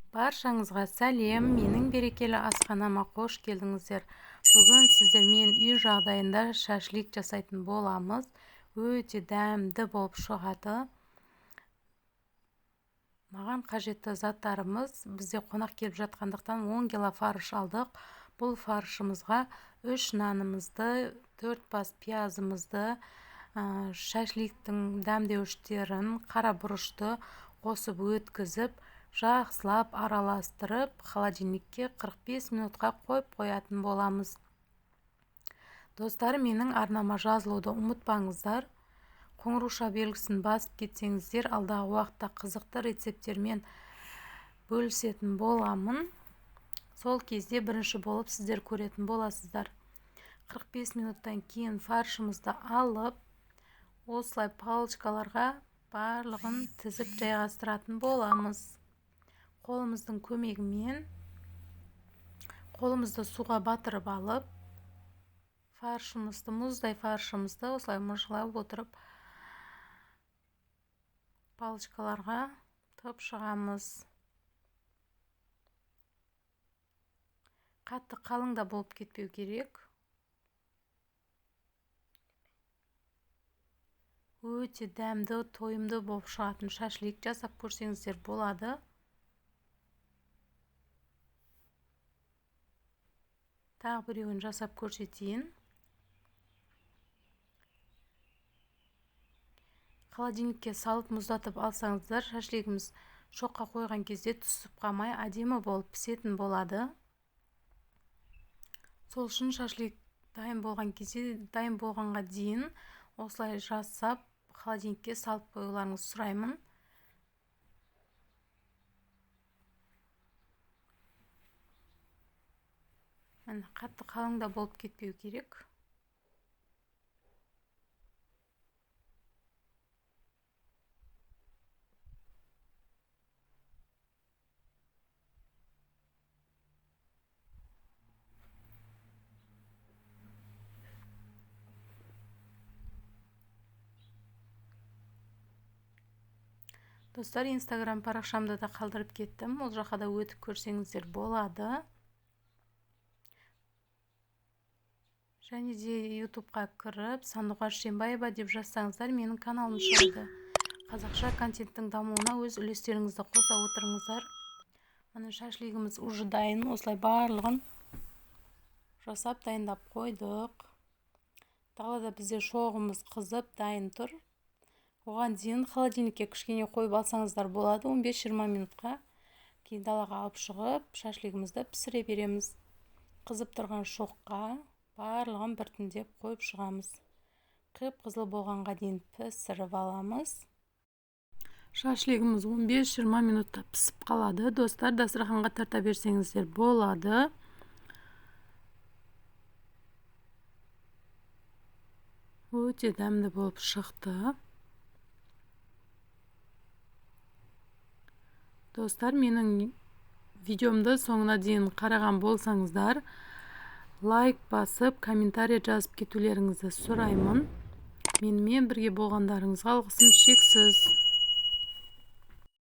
Баршаңызға сәлем, менің берекелі асханама қош келдіңіздер. Бүгін сіздермен үй жағдайында шашлик жасайтын боламыз. Өте дәмді болып шығады. Маған қажетті заттарымыз, бізде қонақ келіп жатқандықтан 10 кило фарш алдық. Бұл фаршымызға 3 нанымызды, 4 бас пиязымызды, шашликтің дәмдеуіштерін, қара бұрышты қосып өткізіп, жақсылап араластырып, холодильникке 45 минутқа қойып қоятын боламыз. Достар, менің арнама жазылуды ұмытпаңыздар. Қоңырауша белгісін басып кетсеңіздер, алдағы уақытта қызықты рецепттермен бөлісетін боламын. Сол кезде бірінші болып сіздер көретін боласыздар. 45 минуттан кейін фаршымызды алып, осылай палочкаларға барлығын тізіп жайғастыратын боламыз. Қолымыздың көмегімен қолымызды суға батырып алып, фаршымызды, мұздай фаршымызды осылай мыжғылап отырып палочкаларға тығып шығамыз. Қатты қалың да болып кетпеу керек. Өте дәмді, тойымды болып шығатын шашлик жасап көрсеңіздер болады. Тағы біреуін жасап көрсетейін. Холодильникке салып мұздатып алсаңыздар, шашлигіміз шоққа қойған кезде түсіп қалмай әдемі болып пісетін болады. Сол үшін шашлик дайын болған кезде, дайын болғанға дейін осылай жасап холодильникке салып қоюларыңызды сұраймын. Міне, қатты қалың да болып кетпеу керек. Достар, Инстаграм парақшамда да қалдырып кеттім. Ол жаққа да өтіп көрсеңіздер болады. Және де YouTubeқа кіріп, Сандуғаш Жиенбаева деп жазсаңыздар, менің каналым шығады. Қазақша контенттің дамуына өз үлестеріңізді қоса отырыңыздар. Міне, шашлигіміз уже дайын. Осылай барлығын жасап дайындап қойдық. Далада бізде шоғымыз қызып дайын тұр. Оған дейін холодильникке кішкене қойып алсаңыздар болады, 15-20 минутқа. Кейін далаға алып шығып, шашлигімізді пісіре береміз. Қызып тұрған шоққа барлығын біртіндеп қойып шығамыз. Қып-қызыл болғанға дейін пісіріп аламыз. Шашлигіміз 15-20 минутта пісіп қалады. Достар, дастарханға тарта берсеңіздер болады. Өте дәмді болып шықты. Достар, менің видеомды соңына дейін қараған болсаңыздар, лайк басып, комментарий жазып кетулеріңізді сұраймын. Менімен бірге болғандарыңызға алғысым шексіз.